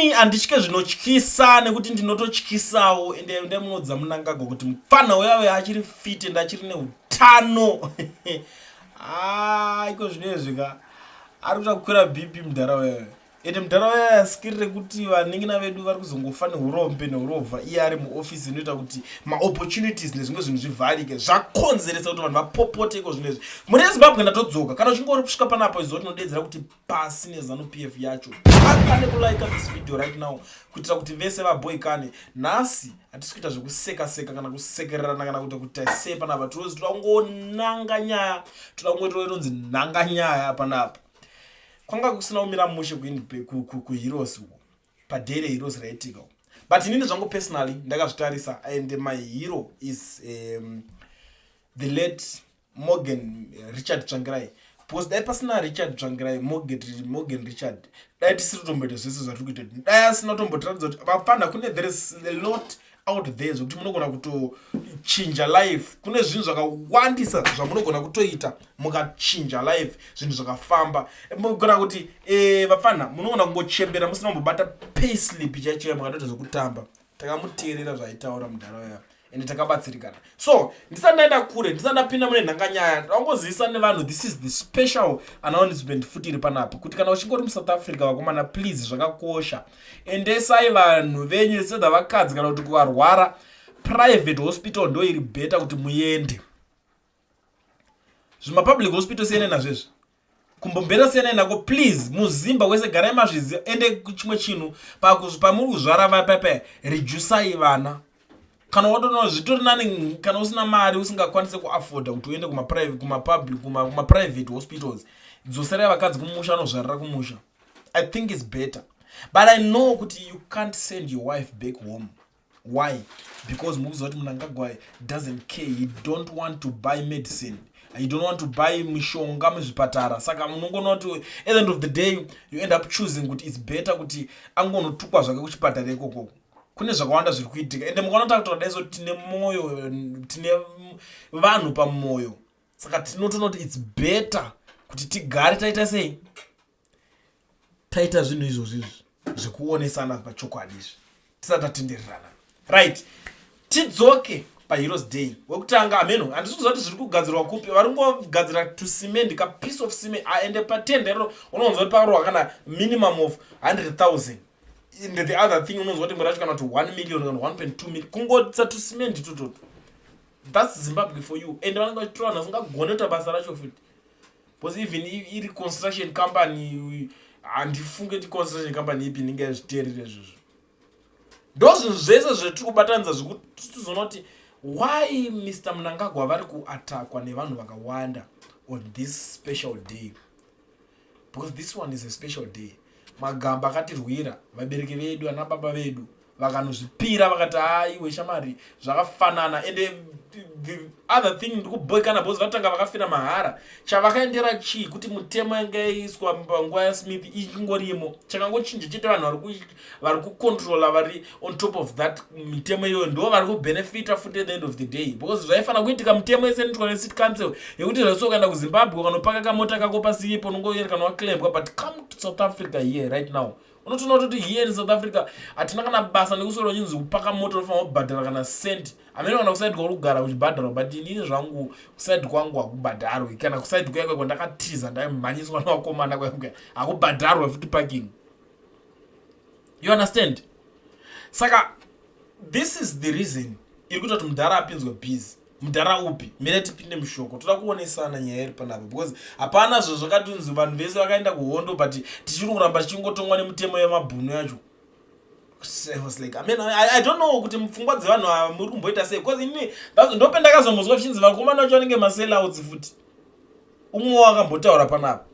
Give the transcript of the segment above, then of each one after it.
Inini handitye zvinotyisa nekuti ndinototyisawo. Ende ndemunoudza Mnangagwa kuti mupfana uyave achiri fit and achiri neutano. Ah, iko zvinezvi ka ari kuita kukwira BP mudhara uyave. Ende mudhara uyave skiri rekuti vanin'ina vedu vari kuzongofa neurombe neurovha, iye ari muofisi, inoita kuti maopportunities nezvimwe zvinhu zvivharike, zvakonzeresa kuti vanhu vapopote iko zvinezvi mune Zimbabwe. Ndatodzoka. Kana uchinge uri kusvika panapo, iziva tinodedzera kuti pasi neZANU PF yacho. Tanga nekulike this video right now kuitira kuti vese vaboikane. Nhasi hatisi kuita zvekuseka seka kana kusekererana kana kuita kuti tasei panapa. Tinozi toda kungonanga nyaya, toda kungoita inonzi nhanga nyaya panapa. Kwanga kusina kumira mushe kuHeroes uko, paday reHeroes raitika. But inini zvangu personally ndakazvitarisa, and my hero is the late Morgan Richard Tsvangirai, because dai pasina Richard Tsvangirai, Morgan Richard, dai tisiri kutomboita zvese zvatiri kuita. Dai asina kutombotiratidza kuti vapfana kune, there is a lot out there zvekuti munogona kutochinja life. Kune zvinhu zvakawandisa zvamunogona kutoita mukachinja life, zvinhu zvakafamba. Mugona kuti vapfana munogona kungochembera musina kumbobata payslip chaichaiyo mukatoita zvekutamba. Takamuteerera zvaitaura munharaunda ende takabatsirikana. So ndisati ndaenda kure, ndisati ndapinda mune nhanganyaya, ndangozivisa nevanhu, this is the special announcement futi iri panapa, kuti kana uchinge uri muSouth Africa, vakomana, please, zvakakosha, endesai vanhu venyu sedha vakadzi kana kuti kuvarwara. Private hospital ndo iri better kuti muende. Zvimapublic hospital siyanai nazvezvi, kumbombera siyanai nako, please. Muzimba wese garai mazviziva. Ende chimwe chinhu, pamuri kuzvara vapapa, reducai vana. Kana watoona zvitori nani, kana usina mari, usingakwanisi kuafforda kuti uende kumapublic, kumaprivate hospitals, dzoserai vakadzi kumusha, anozvarira kumusha. I think it's better, but I know kuti you can't send your wife back home. Why? Because mukuziva kuti Mnangagwa doesn't care. He don't want to buy medicine, he don't want to buy mishonga muzvipatara. Saka munongoona kuti at the end of the day you end up choosing kuti it's better kuti angonotukwa zvake kuchipatara ikoko. Kune zvakawanda zviri kuitika, ende mukaona takutora dai so, tine mwoyo, tine vanhu pamwoyo, saka tinotoona kuti it's better kuti tigare taita sei, taita zvinhu izvozvo izvi zvekuonesana pachokwadi izvi tisati tatendererana. Right, tidzoke paHeroes Day. Wekutanga, ameno, handisi kuziva kuti zviri kugadzirwa kupi. Vari kungogadzira tucement, kapiece of cement. Aende patender, unonzwa kuti pakarwa kana minimum of 100,000, and the other thing unonzwa kuti muracho kana kuti 1 million kana 1.2 million, kungotsa tucement tutoto. That's Zimbabwe for you. And vanenge vachitora vanhu vasingagone kuita basa racho futi, because even iri construction company, handifunge kuti construction company ipi inenge yazviteerera izvozvo. Ndo zvinhu zvese zvetiri kubatanidza zvekuti tizoona kuti why Mr Mnangagwa vari kuattackwa nevanhu vakawanda on this special day, because this one is a special day. Magamba akatirwira, vabereki vedu, ana baba vedu vakanozvipira, vakati, "Aiwe shamari, zvakafanana." Ende the other thing, ndikubhoikana because vatanga vakafira mahara. Chavakaendera chii? Kuti mutemo yanga yaiswa panguva yaSmith ichingorimo, chakangochinja chete vanhu vari kucontrola, vari on top of that mitemo iyoyo, ndo vari kubenefita futi at the end of the day, because zvaifanira kuitika mitemo yese inoitwa necity council yekuti zvaiso ukaenda kuZimbabwe ukanopaka kamota kako pasiripo, unongoerekana waclampwa. But come to South Africa here right now, unotoona kutoti here in South Africa hatina kana basa nekuswera uchinzi kupaka mota unofanira kubhadhara kana cent. Amene kana kuside kwauri kugara uchibhadharwa, but inini zvangu kuside kwangu hakubhadharwi. Kana kuside kuya kwandakatiza, ndaimhanyiswa nevakomana kuya, hakubhadharwe futi parking, you understand? Saka this is the reason iri kuita kuti mudhara apinzwe busy. Mudhara upi? Mira tipinde mushoko. Toda kuonesana nyaya iri panapa, because hapana zvo zvakatonzi vanhu vese vakaenda kuhondo, but tichiri kuramba tichingotongwa nemutemo yemabhunu yacho. I was like, I mean, I don't know kuti mupfungwa dzevanhu ava muri kumboita sei, because ini ndope ndakazombozwa zvichinzi vakomana vacho vanenge masellouts futi. Umwe wakambotaura panapa,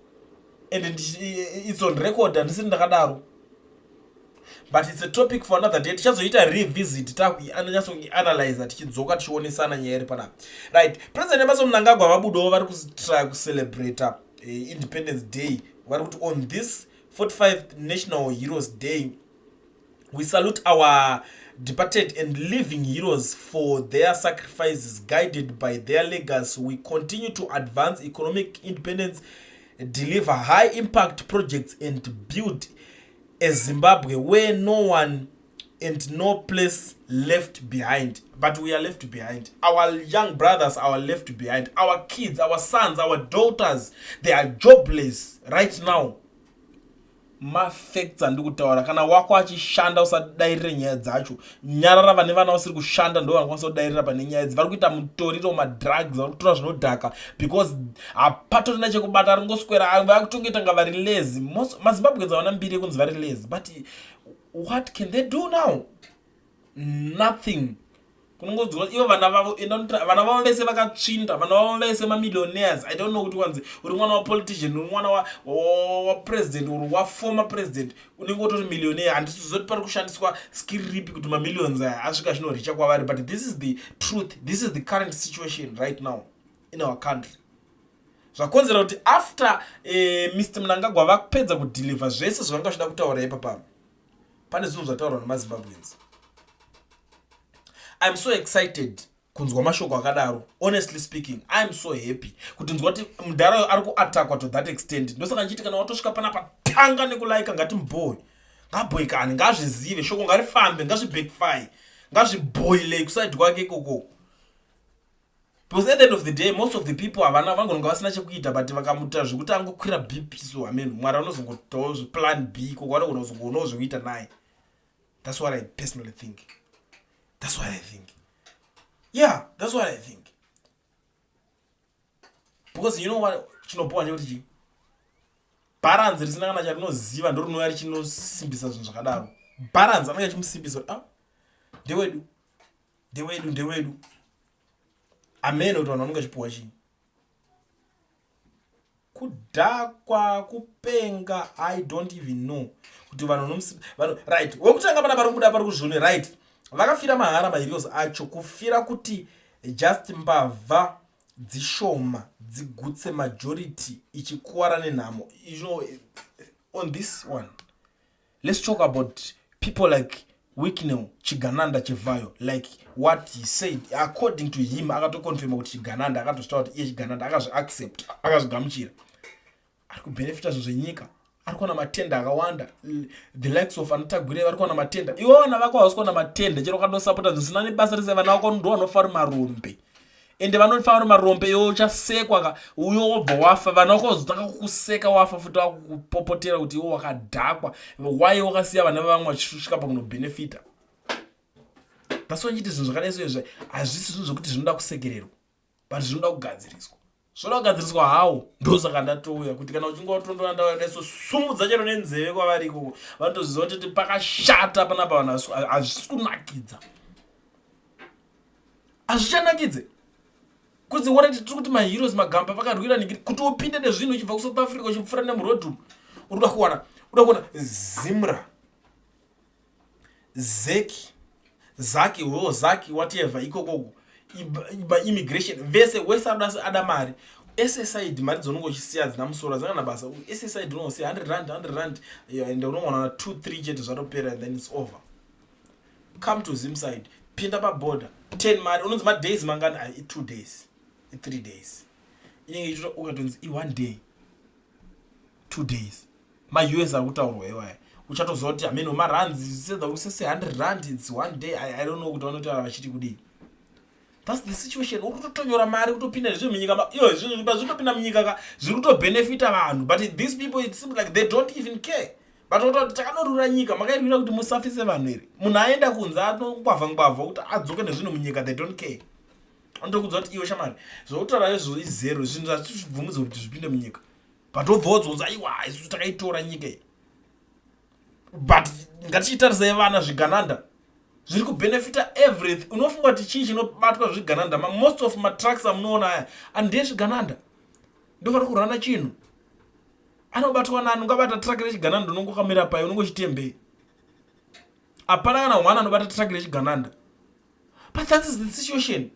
and it's on record, handisiri ndakadaro, but it's a topic for another day. Tichazoita revisit, takuanyatsoianalyza, tichidzoka tichionesana nyaya iri panapa. Right, President Emmerson Mnangagwa vabudawo, vari kutry kucelebrata Independence Day. Vari kuti, "On this 45th National Heroes Day, we salute our departed and living heroes for their sacrifices. Guided by their legacy, we continue to advance economic independence, deliver high impact projects and build a Zimbabwe where no one and no place left behind. But we are left behind. Our young brothers are left behind. Our kids, our sons, our daughters, they are jobless right now. Mafacts andiri kutaura. Kana wako achishanda, usadairire nyaya dzacho, nyarara. Vane vana vasiri kushanda ndo vanokwanisa kudairira pane nyaya idzi. Vari kuita mutoriro, madrugs, vari kutora zvinodhaka because hapatorina chekubata. Ringoswera vakutongoita nga vari lazy. MaZimbabweans havana mbiri yekunzi vari lazy, but what can they do now? Nothing. Kunongodzwa ivo vana vavo, vana vavo vese vakatsvinda, vana vavo vese mamillionaires. I don't know kuti wanzi uri mwana wapolitician, uri mwana wapresident, uri waformer president, unenge utori millionaire. Handisizoti pari kushandiswa skill ripi kuti mamillions aya asvika zvinoricha kwavari, but this is the truth. This is the current situation right now in our country. Zvakonzera kuti after Mr Mnangagwa vapedza kudeliver zvese zvavanga vachida kutaura ipapapa, pane zvinhu zvataurwa nemaZimbabweans. I'm so excited kunzwa mashoko akadaro. Honestly speaking, I'm so happy kuti nzwa kuti mudharayo ari kuattackwa to that extent. Ndosaka ndichiti kana watosvika panapa, tanga nekulaika. Ngati mubhoyi ngabhoikane, ngazvizive, shoko ngarifambe, ngazvibackfire, ngazviboile kuside kwake ikoko, because at the end of the day most of the people havana, vangononga vasina chekuita, but vakamuita zvekuti angokwira BP. So amen, Mwari anozongotawo zveplan B ikoko, vanogona kuzongoonawo zvekuita naye. That's what I personally think. That's what I think. Yeah, that's what I think, because you know what, chinopowa chekuti chii, bharanzi risina kana charinoziva ndo rinouya richinosimbisa zvinhu zvakadaro. Bharanzi anenge achimusimbisa kuti, "Ah, ndewedu, ndewedu, ndewedu." Amene kuti vanhu vanenge vachipuwa chii, kudhakwa, kupenga, I don't even know kuti vanhu vanhu. Right, wekutanga pana pari kubuda pari kuzvone. Right, vakafira mahara maheroes acho, kufira kuti just mbavha dzishoma dzigutse majority ichikuwara nenhamo. On this one, let's talk about people like Wicknell Chigananda Chivayo. Like what he said, according to him, akatoconfirma kuti Chigananda, akatozvitaura kuti iye Chigananda, akazviaccept, akazvigamuchira, ari kubenefita zvinhu zvenyika, ari kuwana matenda akawanda. The likes of anaTagwirei vari kuwana matenda. Iwe vana vako havasi kuwana matenda, chero ukandosapota zvisina nebasa rese. Vana vako ndo vanofa ri marombe, ende vanofa vari marombe. Iwe uchasekwa ka, uyo wobva wafa, vana vako vazotanga kukuseka wafa futi, vakukupopotera kuti iwe wakadhakwa, wai wakasiya vana vevamwe vachisvika pakunobhenefita. That's why nchiti zvinhu zvakadai so izvi hazvisi zvinhu zvokuti zvinoda kusekererwa, but zvinoda kugadziriswa, zvoda kugadziriswa hawo. Ndosaka ndatouya kuti kana uchinge watondona ndauya dai so, sumudza chero nenzeve kwavari ikoko, vanotoziva kuti pakashata panapa. Vanhu, hazvisi kunakidza, hazvichanakidze kunzi warati tiri kuti maheroes, magamba vakarwira ningiri kuti upinde nezvinhu uchibva kuSouth Africa uchipfuura nemuroad, uri kuda kuwana, uda kuona ZIMRA, ZEC, ZACC wo, ZACC, whatever ikokoko, immigration, vese wese anoda ada mari. SSID, mari dzaunenge uchisiya dzina musoro, dzina kana basa. SSID unongosiya R100, R100, ende unongowana 2 3 chete, zvatopera, and then it's over. Come to Zim side, pinda paborder, 10 mari unonzi madays mangani? I2 days, i3 days inenge ichito, ukatonzi i1 day, 2 days. MaUS ari kutaurwa iwaya, uchatoziva kuti hameno marands sedza usese R100, it's one day. I don't know kuti vanotaura vachiti kudii. That's the situation. Uri kutotonyora mari kutopinda nezvinhu munyika. Iyo zvinhu pazvinotopinda munyika ka, zviri kutobhenefita vanhu, but these people, it seems like they don't even care. But ototi takanorwira nyika, makairwira kuti musafise vanhu here? Munhu aenda kunze anongwavha ngwavha kuti adzoke nezvinhu munyika. They don't care. Anotokudza kuti iwe shamari, zvokutaura izvo izero, zvinhu zvatibvumidza kuti zvipinde munyika, but wobva wodzonza, aiwa, isusu takaitora nyika iyi. But ngatichitarisai vana zvigananda zviri kubhenefita everything. Unofunga kuti chii chinobatwa zvigananda? Most of matrucks amunoona aya andezvigananda, ndovari kurana chinhu. Anobatwa nani? Ungabata truck rechigananda? Unongokamira pai, unongochitembei? Hapana kana mwana anobata truck rechigananda. But that is the situation.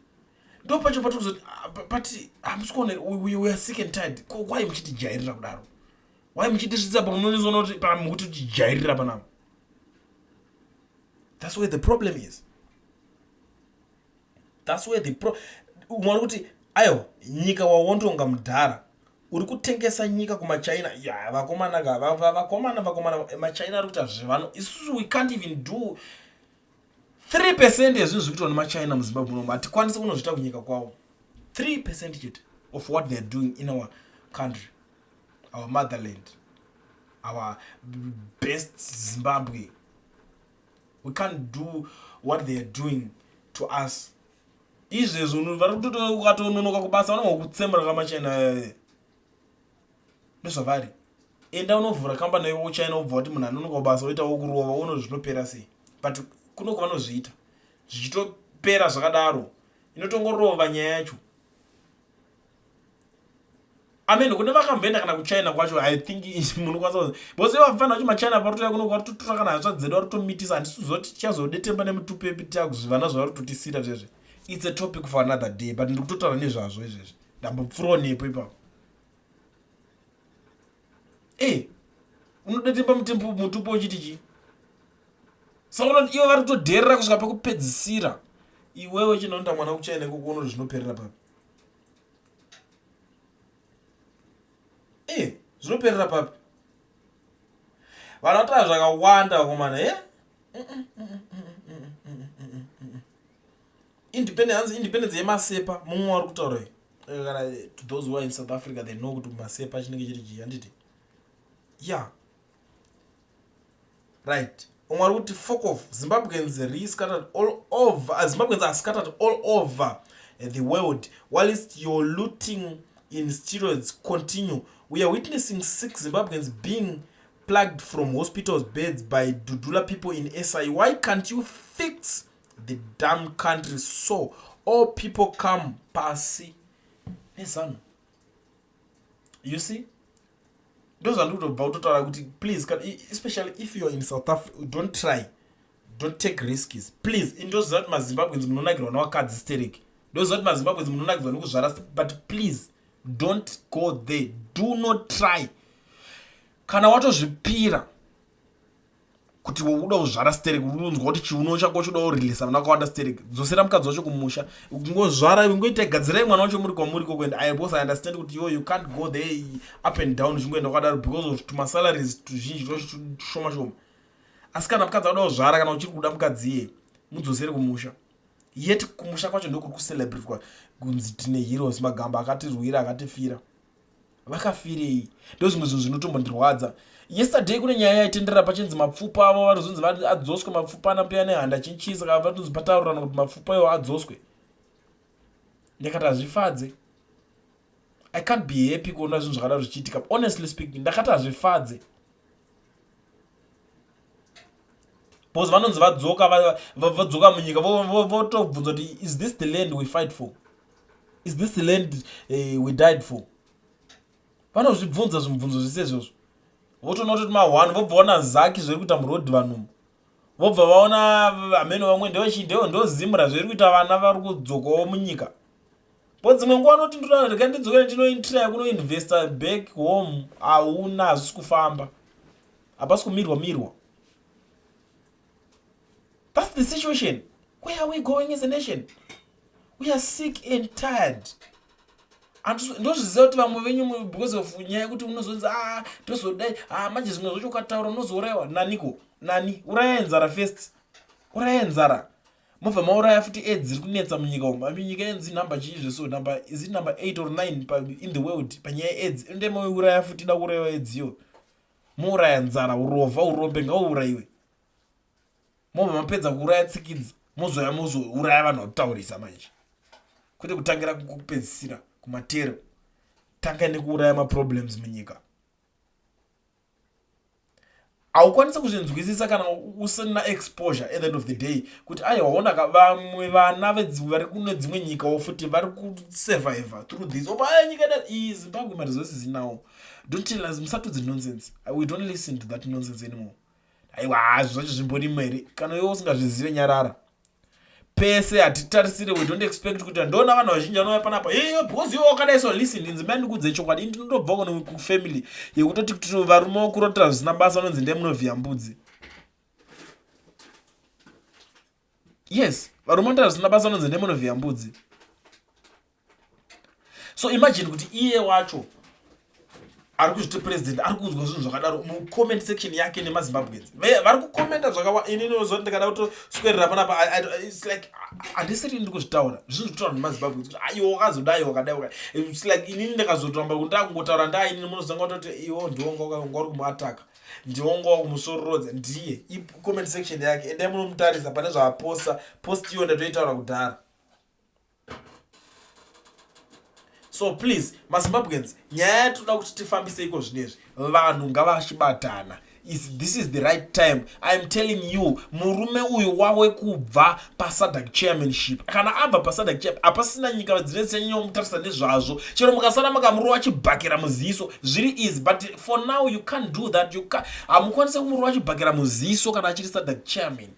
Ndo pacho patiri kuzoti, ah, but hamusi kuona, we are sick and tired. Why muchitijairira kudaro? Why muchitisvitsa pamunozoona kuti pamukuti tijairira panapa? That's where the problem is. That's where the pro, mwari kuti aiwa, nyika wawondonga mudhara. Uri kutengesa nyika kumachina. Ya, vakomana ka, vakomana, vakomana, machina ari kuita zvevano. Isusu we can't even do 3% yezvinhu zviri kuitwa nemachina muZimbabwe munomu. Hatikwanisi kunozviita kunyika kwavo. 3% chete of what they are doing in our country, our motherland, our best Zimbabwe. We can't do what they are doing to us. Izvezvo vari kutoto, ukatononoka kubasa vanongokutsemura kamachina. Ndozvavari. Enda unovhura kambani yako kuChina, wobva kuti munhu anonoka kubasa oita wokurova, uno zvinopera sei. But kunoko vanozviita zvichitopera zvakadaro. Inotongorova nyaya yacho. Amen. Kune vakamboenda kana kuChina kwacho, I think munokwanisa, because vafana vacho machina paritoya kuno, varitotora kana hanzvadzi dzedu, varitomitisa. Handisi kuziva kuti tichazodetemba nemutupepi takuzvivana zvavari kutotisira zvezve. It's a topic for another day, but ndiri kutotaura nezvazvo izvezvi. Ndambopfuurawo nepo ipapo. E, unodetemba mutupo uchiti chii? Saka unoti ivo vari kutodherera kusvika pekupedzisira. Iwewe chinoenda mwana kuChina ikoko, unoti zvinoperera papi? E, zvinoperera papi? Vanotaura zvakawanda, vakomana. E, independence, independence yemasepa. Mumwe wari kutaura kana to those who are in South Africa, they know kuti masepa chinenge chiri chii, handiti? Yeah, right. Umwe ari kuti, "Fuck off. Zimbabweans re-scattered all over, Zimbabweans are scattered all over the world whilst your looting in steroids continue. We are witnessing six Zimbabweans being plucked from hospitals beds by Dudula people in SI. Why can't you fix the damn country so all people come?" Pasi neZANU. You see, ndozvandiri kutobva kutotaura kuti please, especially if you are in South Africa, don't try, don't take risks, please. Ndoziva kuti maZimbabweans munonakirwa nevakadzi stereki. Ndoziva kuti maZimbabweans munonakidzwa nekuzvara, but please don't go there. Do not try. Kana watozvipira kuti uda kuzvara stereki, unonzwa kuti chiuno chako choda kurilisa vana vakawanda stereki, dzosera mukadzi wacho kumusha. Kungozvara, ngoita gadzirai mwana wacho muri kwamuri koko. And I because I understand kuti yo, you can't go there up and down uchingoenda kwakadaro because of tumasalaries tuzhinji twacho tushoma shoma. Asi kana mukadzi akuda kuzvara, kana uchiri kuda mukadzi iye, mudzosere kumusha. Yet kumusha kwacho ndokuri kucelebratwa kunzi tine heroes, magamba akatirwira, akatifira. Vakafirei? Ndo zvimwe zvinhu zvinotombondirwadza. Yesterday kune nyaya yaitenderera pachinzi mapfupa avo varizonzi adzoswe, mapfupa anambuya Nehanda chinchii. Saka vatonzi pataurirana kuti mapfupa iwo adzoswe. Ndikati hazvifadze. I can't be happy kuona zvinhu zvakadaro zvichiitika. Honestly speaking, ndakati hazvifadze because vanonzi vadzoka, vadzoka munyika, votobvunza kuti, "Is this the land we fight for? Is this the land we died for?" Vanozvibvunza zvimubvunzo zvese izvozvo. Votoona kutoti ma1 vobva vaona zaki zviri kuita murodhi, vanhu vobva vaona hameno vamwe ndozimura zviri kuita vana vari kudzokawo munyika. Po dzimwe nguva noti ndoda rega ndidzokere, ndinoitry kunoinvesta back home. Hauna, hazvisi kufamba, hapasi kumirwa mirwa. That's the situation. Where are we going as a nation? We are sick and tired. Ndozviziva kuti vamwe venyu, because of nyaya yekuti unozonzi, a ah, tozodai, a ah, manje zvimwe zvacho ukataura unozourayiwa naniko nani. Urayai nzara first, urayai nzara, mobva mauraya futi AIDS iri kunetsa munyika umu. Ami nyika yenzi number chii zveso, number, is it number 8 or 9 in the world panyaya yeAIDS? Inde mouraya futi, ida kuurayiwa AIDS iyo. Mouraya nzara, urovha, urombe ngauurayiwe. Mobva mapedza kuuraya tsikidzi, mozoya mozouraya vanhu vakutaurisa manje, kwete kutangira kupedzisira kumatero. Tangai nekuuraya maproblems munyika. Haukwanisi kuzvinzwisisa kana usina exposure at the end of the day, kuti aiwa, onaka vamwe vana vari kune dzimwe nyikawo futi vari kusurvive through this. Opa nyika iyi Zimbabwe maresources inawo. Don't tell us, musatudze nonsense. We don't listen to that nonsense anymore. Aiwa, hazvo zvacho zvimbori here? Kana iwe usingazvizive, nyarara. Pese hatitarisire, we don't expect kuti ndoona vanhu vazhinji vanouya panapa iyo because iwe wakadai. So listen, inzi mai, ndikudze chokwadi. Ndinotobva kuno kufamily yekutoti varume vakurotera zvisina basa vanonzi ndemunovhiya mbudzi. Yes, varume vanotera zvisina basa vanonzi ndemunovhiya mbudzi. So imagine kuti iye wacho Ari kuzviti president ari kuudzwa zvinhu zvakadaro mucomment section yake nemaZimbabweans vari kukomenda zvakawa. Inini zoti ndikada kutoswerera panapa, it's like handisiri ndiri kuzvitaura, zvinhu zvitaura nemaZimbabweans kuti aiwa, wakazodai, wakadai. It's like inini ndikazotoramba kuti ndakungotaura ndaa inini, munozanga kutoti iwo ndiwonga uri kumuataka, ndiwonga wakumusorodza. Ndiye comment section yake, endai munomutarisa pane zvaaposta. Post iyo ndatoitaura kudhara. So please, maZimbabweans, nyaya yatoda kuti tifambise iko zvinezvi, vanhu ngavachibatana. This is the right time, I am telling you. Murume uyu wawe kubva paSADC chairmanship. Kana abva paSADC chair, hapasina nyika dzine dzichanyanya nezvazvo. Chero mukasara makamurova chibhakera muziso, zviri easy, but for now you can't do that. Hamukwanisi kumurova chibhakera muziso kana achiri SADC chairman.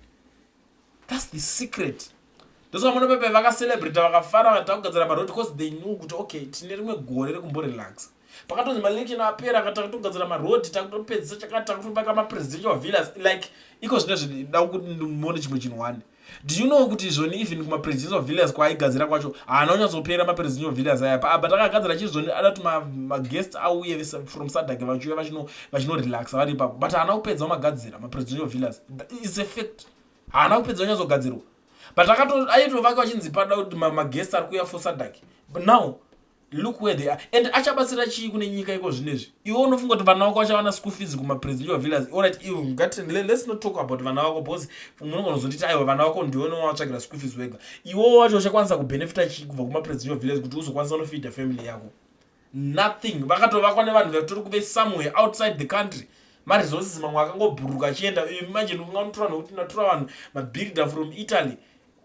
That's the secret. Ndosaka muno pepe vakacelebrata, vakafara, vatanga kugadzira marodi, because they knew kuti okay, tine rimwe gore rekumborelaxa. Pakatonzi maelection apera, takatogadzira marodi, takutopedzisa chakati, takutovaka mapresidential villas. Like iko zvinezvi, da kuti muone chimwe chinhu one. Do you know kuti izvoni even kumapresidential villas kwaaigadzira kwacho haana kunyatsopera mapresidential villas aya? Apa takagadzira chizvoni, ada kuti maguest auye from SADC, vachiuya vachinorelaxa vari ipapo, but haana kupedza magadzira mapresidential villas. It's a fact, haana kupedza kunyatsogadzirwa, but aitovaka vachinzi pada kuti maguest ari kuuya for SADC. But now look where they are. And achabatsira chii kune nyika iko zvinezvi? Iwe unofunga kuti vana vako vachawana school fees kumapresidential villas? Alright, iwe ngati let's not talk about vana vako, because munogona kuzonditi aiwa, vana vako ndiwe unovatsvagira school fees wega. Iwewo wacho uchakwanisa kubenefita chii kubva kumapresidential villas kuti uzokwanisa unofeeda family yako? Nothing. Vakatovakwa nevanhu vatori kuve somewhere outside the country. Maresources mamwe akangobhuruka achienda. Imagine unganotora nokuti natora vanhu mabuilder from Italy.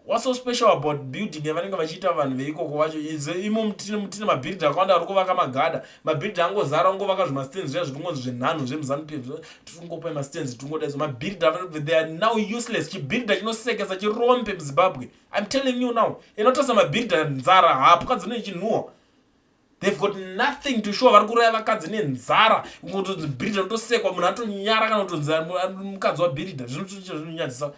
What's so special about building yavanenge vachiita vanhu veikoko vacho? Imo tine mabuilder akawanda ari kuvaka magada. Mabuilder angozara angovaka zvimastands zviya zviringonzi zvenhanho zvemuZANU PF. Tiringopa mastands, tiringodaiso mabuilder. They are now useless. Chibuilder chinosekesa chirombe muZimbabwe, I'm telling you now. Inotarisa mabuilder, nzara, hapwa dzinechinhuhwa. They've got nothing to show. Vari kuraya vakadzi nenzara. Kungotonzi builder, unotosekwa, munhu atonyara kana kutonzi mukadzi wabuilder. Zvinonyadzisa.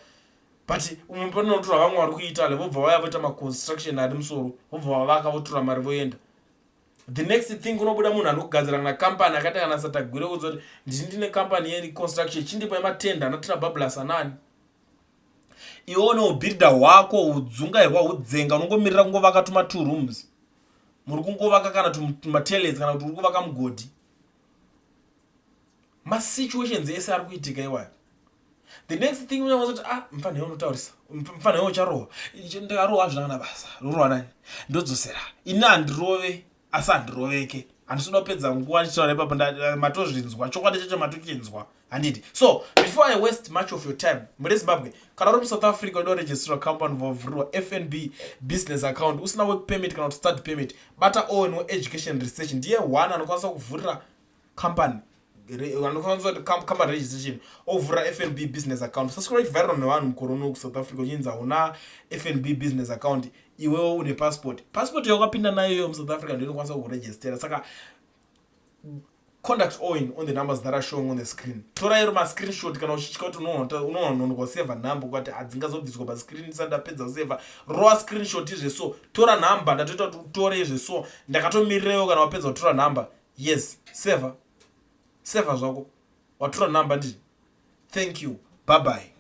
But umwe panotora vamwe vari kuItaly, vobva vaya voita maconstruction ari musoro, vobva vavaka, votora mari, voenda. The next thing, kunobuda munhu anogadzira kana kampani akaita kana saTagwirei, udza kuti ndini ndine kampani yeconstruction, chindipa yematenda anatora bablas anani. Iwe neubuilder hwako hudzungairwa, hudzenga, unongomirira kungovaka tuma two rooms. Muri kungovaka kana tumatoilets, kana kuti uri kuvaka mugodhi. Masituations ese ari kuitika iwayo. The next thing, unyaazoti, ah, mufanire unotaurisa, mufanire ucharohwa. Ndikarohwa hazvina kana basa. Rorohwa nani? Ndodzosera. Ini handirove, asi handiroveke. Handisida kupedza nguva ndichitaura ipapo. Matozvinzwa, chokwadi chacho matochinzwa, handiti? So before I waste much of your time, muri Zimbabwe kana uri muSouth Africa, unoregisterwa company, vavhurwa FNB business account, usina work permit kana kuti study permit, bata Owen weEducation Research. Ndiye one anokwanisa kuvhurira company, anokwanisa kuti company registration, ovhura FNB business account. Usaswera uchivharirwa nevanhu mukore uno kuSouth Africa uchinzi hauna FNB business account. Iwewo une passport, passport yawakapinda nayo iyoyo muSouth Africa ndio inokwanisa kukurejistera. Saka contact Owen on the numbers that are showing on the screen. Tora iro mascreenshot kana uchitya kuti unononoka kusevha nhamba, ukati hadzingazobviswa pascreen isati ndapedza kusevha. Rowa screenshot izveso, tora nhamba. Ndatoita kuti utore izveso, ndakatomirireyo. Kana wapedza kutora nhamba, yes, seva, seva zvako. Watora nhamba, ndii? Thank you, bye bye.